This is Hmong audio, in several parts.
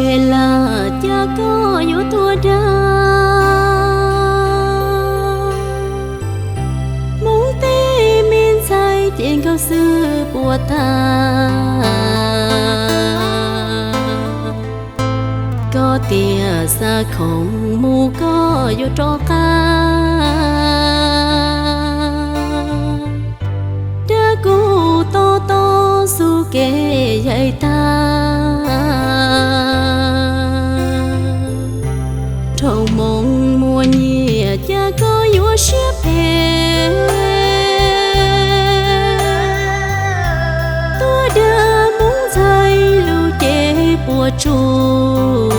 Tseg lawm cas koj yuav tuaj dag Hmoob tej me ntxhais ces nkawd xwb puas tag. Koj tias xa khoom mus koj yuav rov qab, dag kuv to to xu kev yaim tag. Raug moo muaj nyiaj cas koj yuav siab phem, tuaj dag Hmoob ntxhais lus ces puas tsuaj.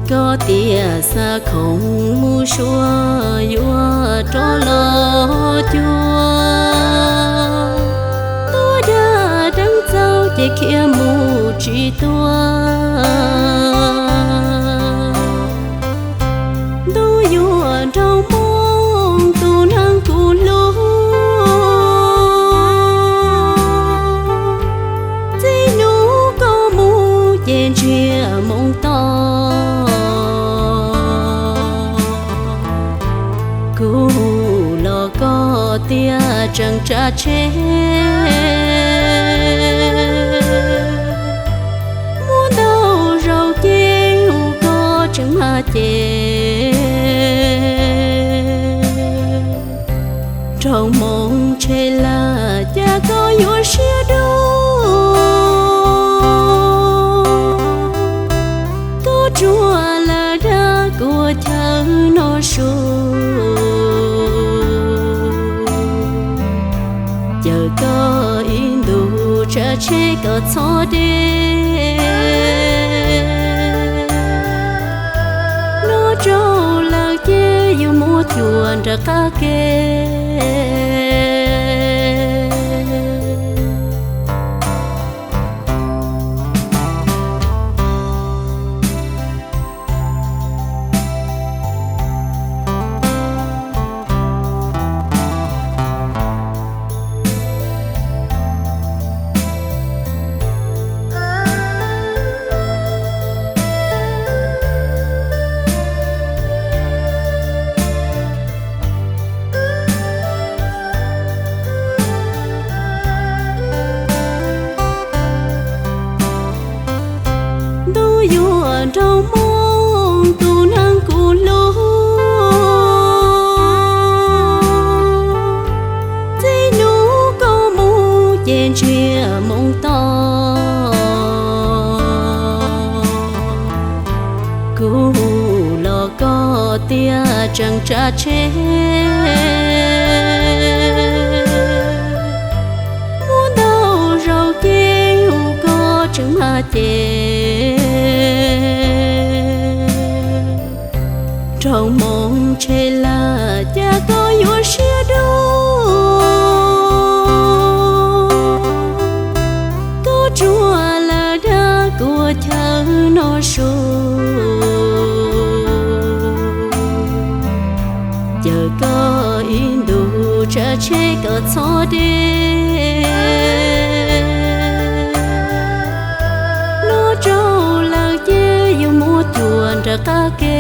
Koj tias xa khoom mus Suav yuav rov los cuag, tuaj dag deev txaus ces khiav mus tsis tuaj. Ntuj yuav nraug Hmoob tus neeg kuv hlub, txij hnub koj mus ces ntsiag moo to. Kuv los koj tias tseem tsav tsheb, muaj ntau zaus ces hu koj tseem mag ces. Raug moo tseg lawm cas koj yuav siab dub, koj tsuas lam dag kuv chaw no su. Caw koj ib ntus tsav tsheb kom txhob deb, noj tsau lawm ces yus muab cuam nram qab ke. Ntuj yuav nraug Hmoob tus neeg kuv hlub, txij hnub koj mus ces ntsiag moo to. Kuv los koj tias tseem tsav tsheb, muaj ntau zaus ces hu koj tseem mag ces. Raug moo tseg lawm cas koj yuav siab dub, koj tsuas lam dag kuv chaw no su. Caw koj ib ntus tsav tsheb kom txhob deb, noj tsau lawm ces yus muab cuam nram qab ke.